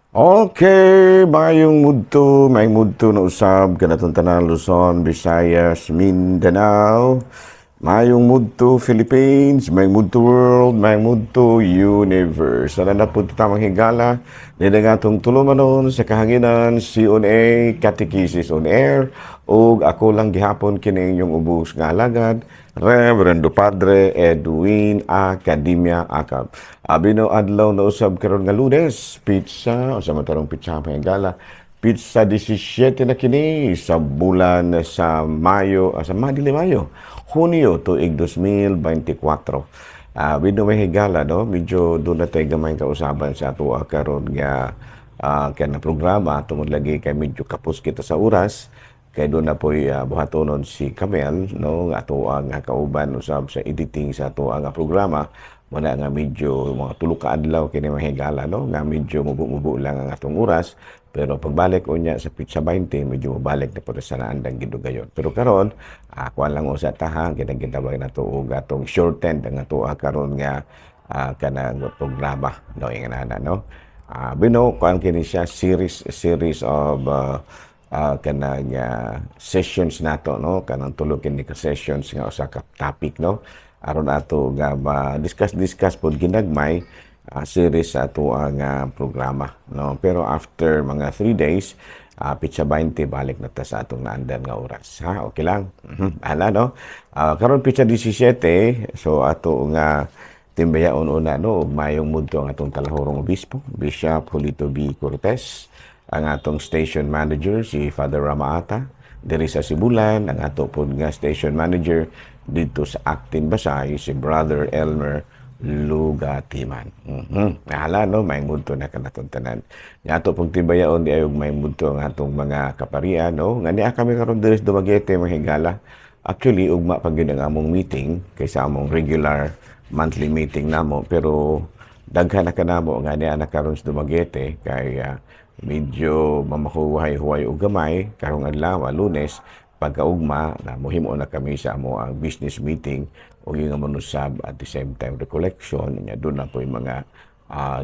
Okay, mayong mudto na usab kanatong tanan, Luzon, Visayas, Mindanao. Mayong mudto Philippines, mayong mudto world, mayong mudto universe. Sana na po tamang higala, nila nga atong tulumanon sa kahanginan, CONA, Catechesis on Air, ug ako lang gihapon kini inyong ubos nga alagad, Reverendo Padre Edwin Academia Acab. Abi no adlaw na usab karon nga Lunes, petsa, o sa matarong petsa pa gala, petsa 17 na kini sa bulan sa Mayo, sa Madili Mayo, Hunyo tuig 2024. Bino may higala, no, medyo doon na tayo gamay kausaban sa ato karon nga kaya na programa tungod lagi kay medyo kapos kita sa oras kay doon na po'y buhatonon si Camel, no, nga ato ang kauban usab sa editing sa ato ang programa. Muna nga medyo mga tulo ka adlaw kini, mahigala, no, nga medyo mubo-mubo lang ang atong oras, pero pagbalik unya sa petsa 20, medyo mobalik na po sa naandang gidugayon. Pero karon kuan lang usa ta ha, kinang gitawag nato og atong shortened ang ato karon nga kanang programa, no, ingon ana, no. Bino kuan kini siya series series of kanang sessions nato, no, kanang tulo kini ka sessions nga usa ka topic, no, aron ato nga ma-discuss discuss pod ginagmay series sa ato ang programa, no. Pero after mga 3 days, petsa 20, balik na ta sa atong naandan nga oras ha. Okay lang. Ala, no, karon petsa 17, so ato nga timbayaon una, no, ug mayong mudto ang atong talahurong obispo, Bishop Julito B. Cortez, ang atong station manager si Father Ramaata diri sa Sibulan, ang ato pod nga station manager dito sa Actin Basay si Brother Elmer Lugatiman. Hala, no, may mudto na kanatong tanan. Nga ato pong tibayaon di ayog may mudto ang atong mga kaparian, no. Nga niya kami karon diri sa Dumaguete, mga higala. Actually, ugma pa gyud ang among meeting kaysa among regular monthly meeting namo, pero daghan na kanamo nga niya na karon sa Dumaguete kay medyo mamahuway-huway og gamay karong adlaw, Lunes. Pagkaugma na muhimo na kami sa amo ang business meeting ug yung manusab at the same time recollection nya. Doon na po yung mga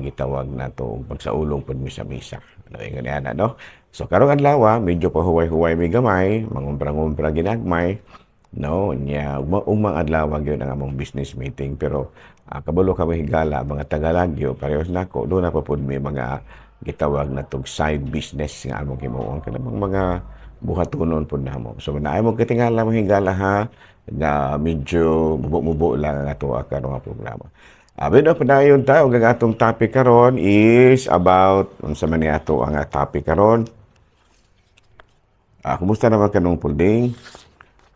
gitawag nato pagsaulong pud mi sa misa, ano, ingon ana, no. So karong adlaw medyo pahuway-huway mi gamay, mangumpra-ngumpra ginagmay, no. Nya ugmang adlaw gyud ang among business meeting, pero kabalo kami, higala, mga Tagalagyo parehas nako, doon na pa pud mi mga gitawag na tog side business nga among himuon, kanang mga buhatonon pud namo. So naay mo katingala, mga higala ha, nga medyo mubo-mubo lang ang ato karon nga programa. Abi no, padayon ta og ang atong topic karon is about unsa man ni ato ang topic karon. Kumusta naman kanong pulding?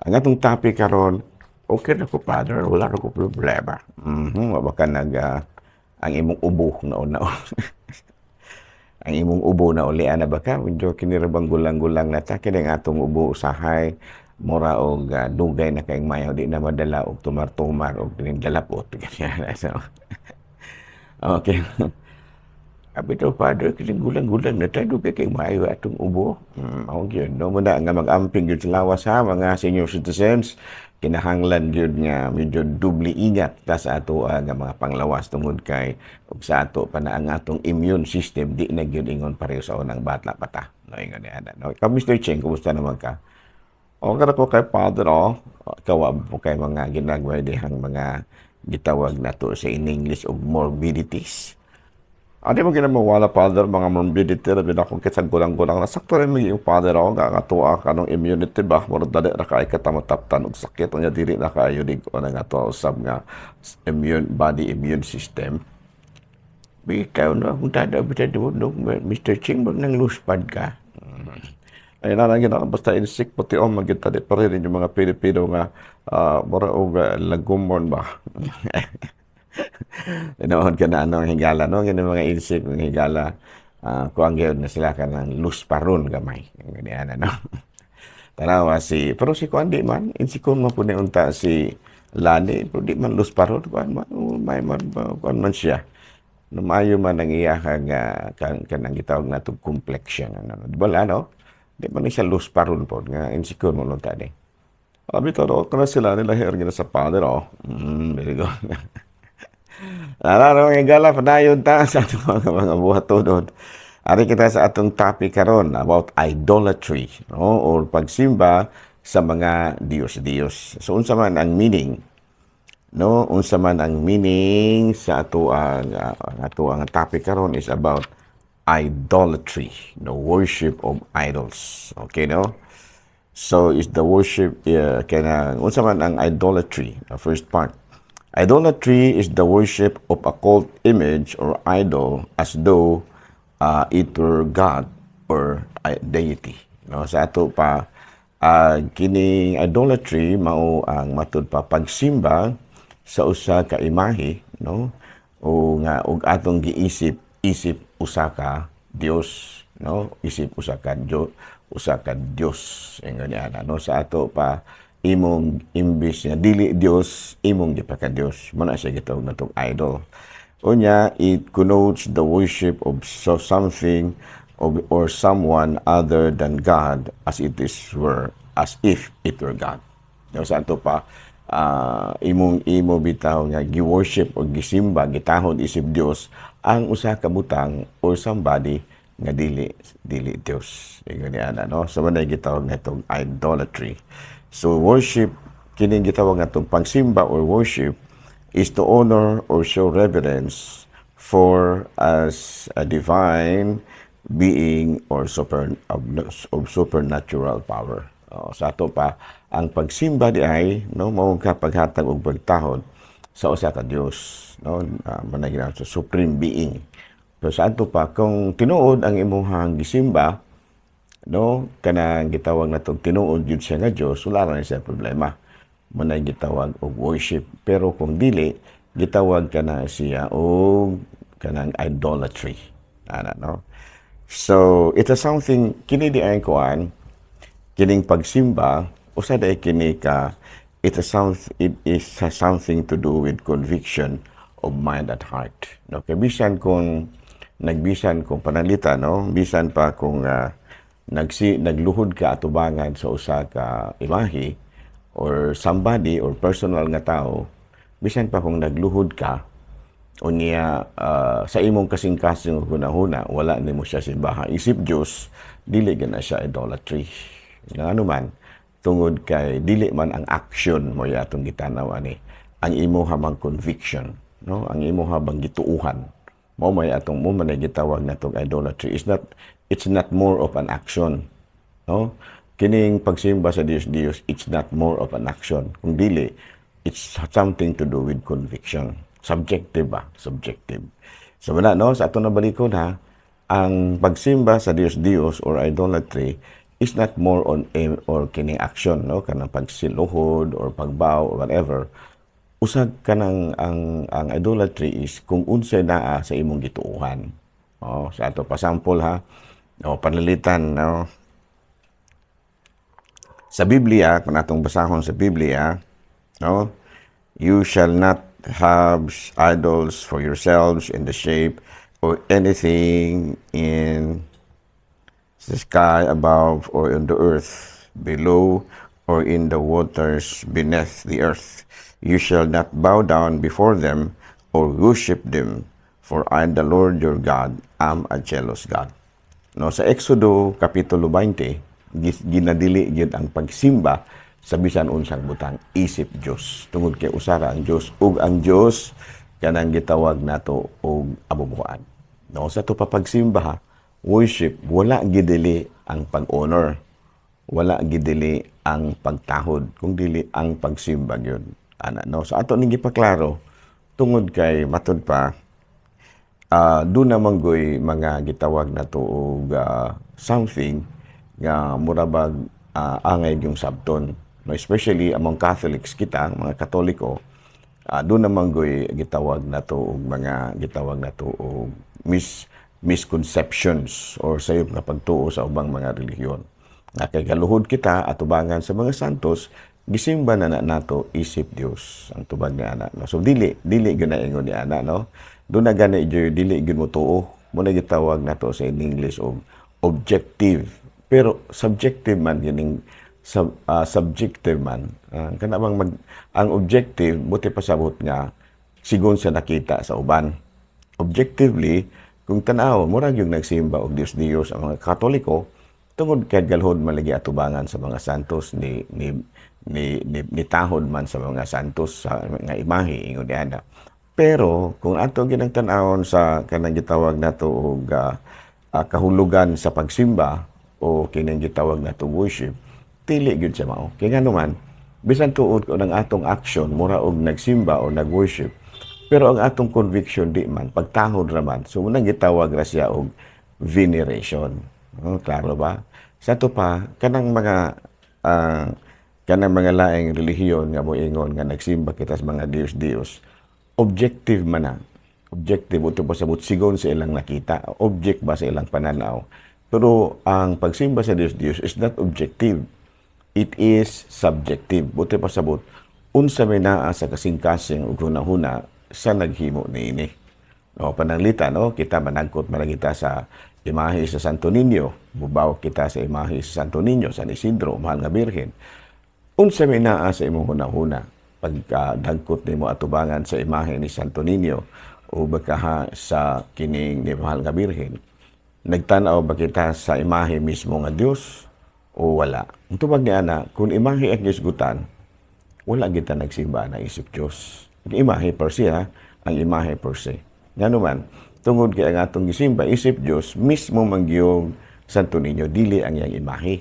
Ang atong topic karon, Okay na ko, Father. Wala na ko problema. Wa ba ka nag ang imong ubo nga una? Ang imong ubo na ulian na ba ka? Medyo kini ra bang gulang-gulang na ta kini ang atong ubo usahay mura og dugay na kayong mayaw, di na madala og tumar-tumar og kining dalapot ganyan. So, okay. Abi to, Father, kining gulang-gulang na ta, dugay kay maayo atong ubo. Mao gyud, no, muna nga mag-amping gyud sa lawas ha, mga senior citizens. Kinahanglan gyud nga medyo doble ingat ta sa ato nga mga panglawas tungod kay ug sa ato pa na ang atong immune system di na gyud ingon pareho sa unang bata pa ta. No, ingon ni ana, no. Ikaw, Mr. Cheng, kumusta naman ka? Okay na ko kay Father, oh. Ikaw, wa po kay mga ginagawa dihang mga gitawag nato sa in English og morbidities? Ani mo ginamawala, Father, mga morbidity ra akong kitsa gulang-gulang na sakto rin yung Father ako nga nga tuwa ka nung immunity ba, murag dali ra kay ka mataptan og sakit unya dili na kaayo dig na nga tuwa usab nga immune body immune system. Bitaw na kung tada bitaw no, Mr. Ching, wag nang luspad ka. Ay na lang gina basta insik puti o magita di pa rin yung mga Pilipino nga mura og lagumon ba. Tinuod ka na ano ang higala, no? Ganun mga insik, mga higala, kuang gyud na sila ka ng lusparon gamay. Ganyan, ano? Tanawa si, pero si kuan di man, insikon man po ni unta si Lani, pero di man lusparon, kuan man, may man, kuan man siya. No, maayo man ang iya nga kan kanang gitawag nato complexion, ano, di ba, no? Di man ni siya lusparon po nga insecure mo unta ni. Abi to no, kana sila nila here gina sa Father, oh. Very good. Nara mga higala, padayon ta sa atong mga buhatonon. Ari kita sa atong topic karon about idolatry, no, or pagsimba sa mga Diyos-Diyos. So unsa man ang meaning, no? Unsa man ang meaning sa ato ang ato ang topic karon is about idolatry, no, worship of idols. Okay, no? So is the worship kanang unsa man ang idolatry, the first part. Idolatry is the worship of a cult image or idol as though it were God or a deity. No, sa ato pa kining idolatry mao ang matud pa pagsimba sa usa ka imahe, no, o nga og atong giisip isip usa ka Dios, no, isip usa ka Dios ingon niya, no. Sa ato pa imong imbis nga dili Dios, imong gipaka Dios mo na siya gitawag natong idol. Unya, it connotes the worship of so something of, or someone other than God as it is were as if it were God. No, sa ato pa imong imo bitaw nga gi-worship o gisimba, gitahod isip Dios ang usa ka butang or somebody nga dili dili Dios. Ingon niya, no? So man gitawag natong idolatry. So worship, kining gitawag natong pagsimba or worship is to honor or show reverence for as a divine being or super of supernatural power. Oh, sa ato pa ang pagsimba di ay, no, mao ka paghatag og pagtahod sa usa ka Dios, no, manay sa supreme being. So sa ato pa kung tinuod ang imong gisimba, no, kanang gitawag natong tinuod jud siya nga Dios, wala ra siya problema. Manay gitawag og worship. Pero kung dili, gitawag kana siya og kanang idolatry. Ana, no? So, it is something kini di ay kuan kining pagsimba usa day kini ka it is has something to do with conviction of mind at heart, no? Kay bisan kung nagbisan kung panalita, no, bisan pa kung nagluhod ka atubangan sa usa ka imahe or somebody or personal nga tao, bisan pa kung nagluhod ka unya sa imong kasing-kasing hunahuna wala nimo siya simbaha isip Dios, dili gana siya idolatry. Ngano man? Tungod kay dili man ang action mo atong gitanaw ani, ang imo habang conviction, no, ang imo habang gituuhan mo may atong mo man gitawag natong idolatry. It's not more of an action, no? Kining pagsimba sa Dios Dios, it's not more of an action kung dili it's something to do with conviction. Subjective ba? Subjective. So wala, no, sa ato na balikon ha, ang pagsimba sa Dios Dios or idolatry is not more on aim or kining action, no, kanang pagsiluhod or pagbow or whatever. Usag kanang ang idolatry is kung unsay naa sa imong gituohan. Oh, sa ato pa sample ha. O panalitan, no, sa Biblia, kung atong basahon sa Biblia, no, "You shall not have idols for yourselves in the shape or anything in the sky above or in the earth below or in the waters beneath the earth. You shall not bow down before them or worship them, for I, the Lord your God, am a jealous God." No, sa Exodo kapitulo 20, ginadili gyud ang pagsimba sa bisan unsang butang isip Dios. Tungod kay usa ra ang Dios ug ang Dios kanang gitawag nato og abubuhan. No, sa to pagsimba ha, worship, wala gidili ang pag-honor. Wala gidili ang pagtahod, kung dili ang pagsimba gyud. Ana, no, so ato ning gipaklaro tungod kay matud pa doon naman goy mga gitawag na to og something nga murabag angay yung sabton. No, especially among Catholics kita, mga Katoliko, doon naman goy gitawag na to og mga gitawag na to og misconceptions or sayop nga pagtuo sa ubang mga relihiyon. Nga kay galuhod kita atubangan sa mga santos, gisimba na na nato isip Dios ang tubag ni ana, no? So dili dili gyud na ingon ni ana, no? Doon na gani gyud dili gyud mo tuo mo na gitawag nato sa in English og objective, pero subjective man kining subjective man. Kana bang mag ang objective buti pasabot nga sigon sa nakita sa uban objectively. Kung tanaw, murag yung nagsimba og Dios Dios ang mga Katoliko tungod kay galhod man lagi atubangan sa mga santos ni tahod man sa mga santos sa mga imahe ingon diana. Pero kung ato ginang tan-awon sa kanang gitawag nato og kahulugan sa pagsimba o kining gitawag nato worship, dili gyud siya mao. Kay ngano man, bisan tuod ko ng atong action mura og nagsimba o nagworship, pero ang atong conviction di man, pagtahod ra man. So munang gitawag ra siya og veneration. Oh, klaro ba? Sa ato pa, kanang mga laing relihiyon nga moingon nga nagsimba kita sa mga Diyos-Diyos, objective man na. Objective, ito pa sa sigon sa ilang nakita, object ba sa ilang pananaw. Pero ang pagsimba sa Diyos-Diyos is not objective. It is subjective. Buti pa sabot, unsa may naa sa kasing-kasing ug hunahuna sa naghimo niini. No, pananglitan, no, kita managkot man kita sa imahe sa Santo Niño, mubaw kita sa imahe sa Santo Niño, San Isidro, Mahal nga Birhen. Unsa may naa sa imong hunahuna pagka dagkot nimo atubangan sa imahe ni Santo Niño o bakaha sa kining ni Mahal nga Birhen? Nagtan-aw ba kita sa imahe mismo nga Dios o wala? Ang tubag ni ana, kung imahe ang gisgutan, wala kita nagsimba na isip Dios. Ang imahe per se, ha? Ang imahe per se. Ngano man, tungod kay ang atong gisimba isip Dios mismo mangyong Santo Niño, dili ang iyang imahe.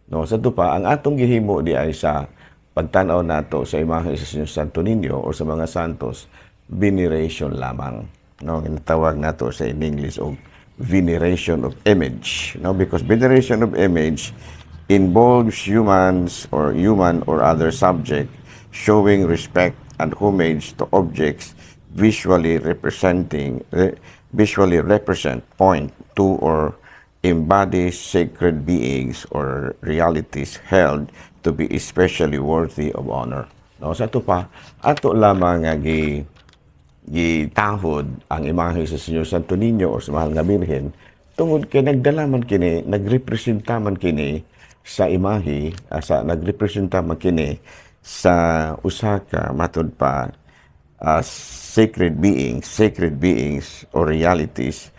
No, sa pa, ang atong gihimo di ay sa pagtan-aw nato sa imahe sa Señor Santo Niño o sa mga santos, veneration lamang. No, ginatawag nato sa in English og veneration of image. No, because veneration of image involves humans or human or other subject showing respect and homage to objects visually represent, point to or embody sacred beings or realities held to be especially worthy of honor. No, sa ato pa, ato lamang nga gitahod ang imahe sa Señor Santo Niño o sa Mahal nga Birhen tungod kay nagdala man kini, nagrepresenta man kini sa imahe, sa nagrepresenta man kini sa usa ka matud pa sacred beings or realities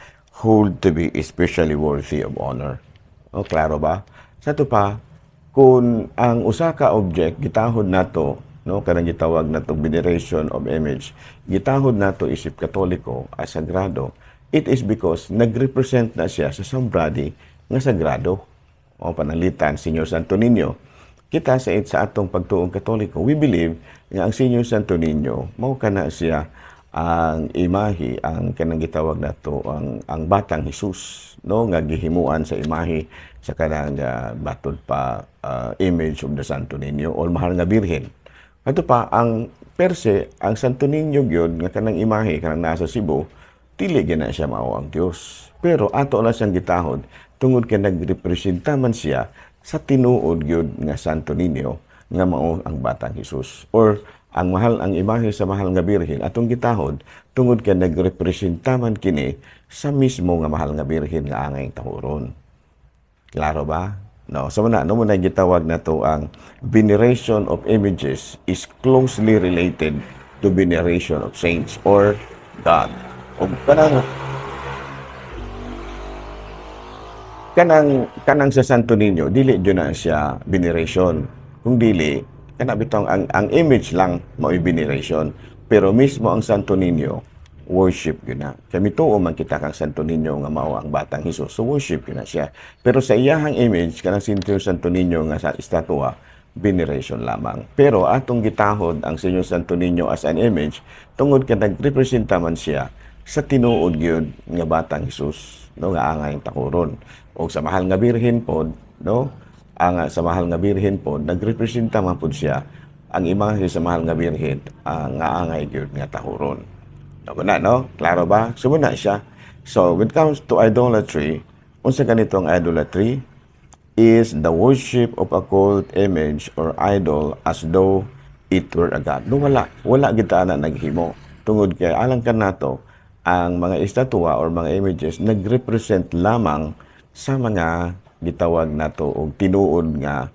hold to be especially worthy of honor. O, klaro ba? Sa ato pa, kung ang usa ka object gitahod nato, no, kanang gitawag nato veneration of image, gitahod nato isip Katoliko as sagrado, it is because nagrepresent na siya sa somebody nga sagrado. O pananglitan, Señor Santo Niño. Kita sa atong pagtuong Katoliko, we believe nga ang Señor Santo Niño mao kana siya ang imahe, ang kanang gitawag nato ang batang Jesus, no, nga gihimuan sa imahe sa kanang matud pa image of the Santo Niño or Mahal nga Birhen. Ato pa ang per se ang Santo Niño gyud nga kanang imahe kanang nasa Cebu, dili gyud na siya mao ang Dios. Pero ato na siyang gitahod tungod kay nagrepresenta man siya sa tinuod gyud nga Santo Niño nga mao ang batang Jesus. Or ang mahal ang imahe sa Mahal nga Birhen atong gitahod tungod kay nagrepresenta man kini sa mismo nga Mahal nga Birhen nga angay tahuron. Klaro ba? No, so na no mo na gitawag nato ang veneration of images is closely related to veneration of saints or God. Ug kanang sa Santo Niño, dili jud na siya veneration. Kung dili kana bitong ang image lang mao'y veneration, pero mismo ang Santo Niño, worship gyud na. Kay mituo man kita kang Santo Niño nga mao ang batang Jesus, so worship gyud na siya. Pero sa iyahang image kanang Santo Niño nga sa estatwa, veneration lamang. Pero atong gitahod ang Señor Santo Niño as an image tungod kay nagrepresenta man siya sa tinuod gyud nga batang Jesus, no, nga angay takuron. O sa Mahal nga Birhen pod, no, ang sa Mahal nga Birhen pod nagrepresenta man pod siya ang imahe sa Mahal nga Birhen ang nga angay gyud nga tahuron. No na, no? Klaro ba? So na siya. So when it comes to idolatry, unsa ganito ang idolatry? Is the worship of a cult image or idol as though it were a god. No, wala. Wala kita na naghimo. Tungod kay alang kanato, ang mga estatwa or mga images nagrepresent lamang sa mga gitawag nato og tinuod nga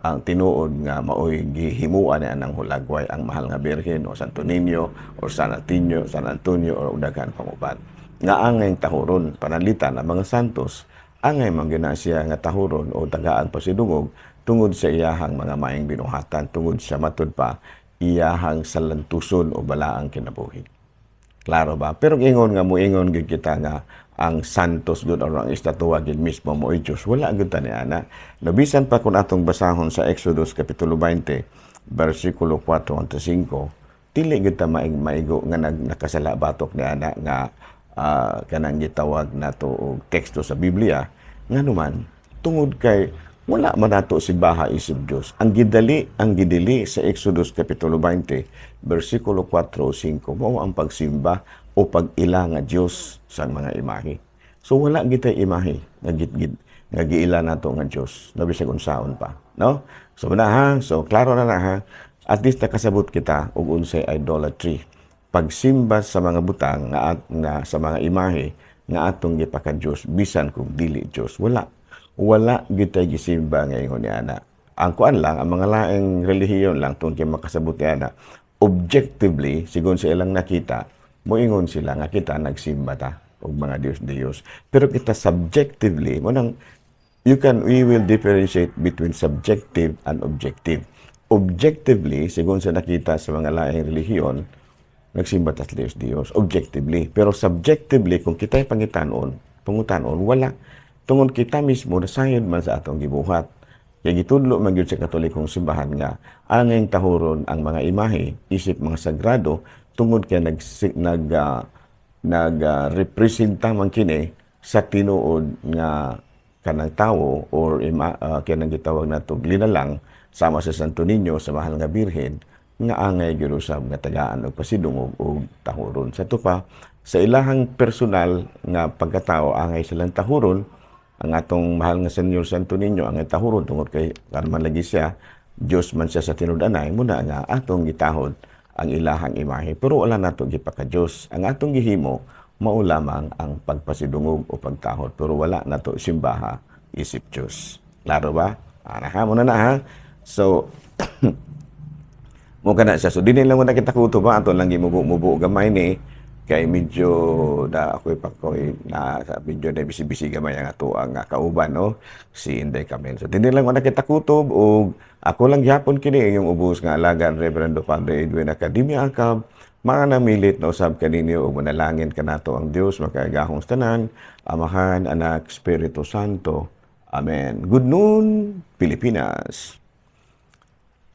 ang tinuod nga maoy gihimuan ni anang hulagway, ang Mahal nga Birhen o Santo Niño or San Antonio, San Antonio or daghan pang uban. Nga angay tahuron. Pananglitan ang mga santos, angay man gyud na siya nga tahuron o tagaan pasidungog tungod sa iyahang mga maayong binuhatan, tungod sa matud pa iyahang salantuson o balaang kinabuhi. Klaro ba? Pero ingon nga moingon gyud kita nga ang santos gud or ang estatwa gyud mismo mo Diyos, wala gyud ta ni ana. No, bisan pa kung atong basahon sa Exodus kapitulo 20 bersikulo 4 hangtod 5, dili gyud ta maigo nga nakasala batok ni ana nga kanang gitawag nato og teksto sa Biblia. Nganuman, tungod kay wala man nato simbaha isip Dios. Ang gidali, ang gidili sa Exodus kapitulo 20 bersikulo 4 o 5 mao ang pagsimba o pag-ila nga Dios sa mga imahe. So wala gitay imahe nga gitgid nga giila nato nga Dios, no, bisag unsaon pa, no? So na ha, so klaro na na ha. At least nakasabot kita og unsay idolatry. Pagsimba sa mga butang nga, at, nga sa mga imahe nga atong gipaka-Dios bisan kung dili Dios. Wala. Wala gitay gisimba nga ingon ni ana. Ang kuan lang, ang mga laing relihiyon lang, tungkol kay makasabot ni ana, objectively, sigon sa ilang nakita, moingon sila nga kita nagsimba ta og mga Dios-Dios. Pero kita subjectively, mo nang you can we will differentiate between subjective and objective. Objectively, sigon sa nakita sa mga laing relihiyon, nagsimba ta sa Dios-Dios, objectively. Pero subjectively, kung kita'y pangitanon, pangutanon, wala. Tungod kita mismo, nasayod man sa atong gibuhat. Kaya gitudlo man gyud sa Katolikong simbahan nga angay tahuron ang mga imahe isip mga sagrado tungod kay nag nag nag representa man kini sa tinuod nga kanang tawo or kanang gitawag nato linalang sama sa Santo Niño, sa Mahal nga Birhen, nga angay gyud usab nga tagaan og pasidungog og tahuron. Sa pa sa ilahang personal nga pagkatao, angay silang tahuron ang atong mahal nga Senyor Santo Niño, angay tahuron tungod kay kan man lagi siya, Dios man siya sa tinud-anay muna nga atong gitahod ang ilahang imahe, pero wala nato gipaka-Dios. Ang atong gihimo mao lamang ang pagpasidungog o pagtahod, pero wala nato simbaha isip Dios. Klaro ba? Ana ha mo na na ha. So mo kana siya. So dinhi lang muna kita kutob ba, ato lang gimubo-mubo gamay ni kay medyo na ako'y pakoy na sa medyo na busy-busy gamay ang ato ang kauban, no, si Inday Camel. So dinhi lang muna kita kutob ug ako lang gyapon kini inyong ubos nga alagad, Reverendo Padre Edwin Academia Acab. Mga namilit na usab kaninyo ug manalangin kanato ang Dios makagagahom sa tanan, Amahan, Anak, Espiritu Santo. Amen. Good noon, Pilipinas.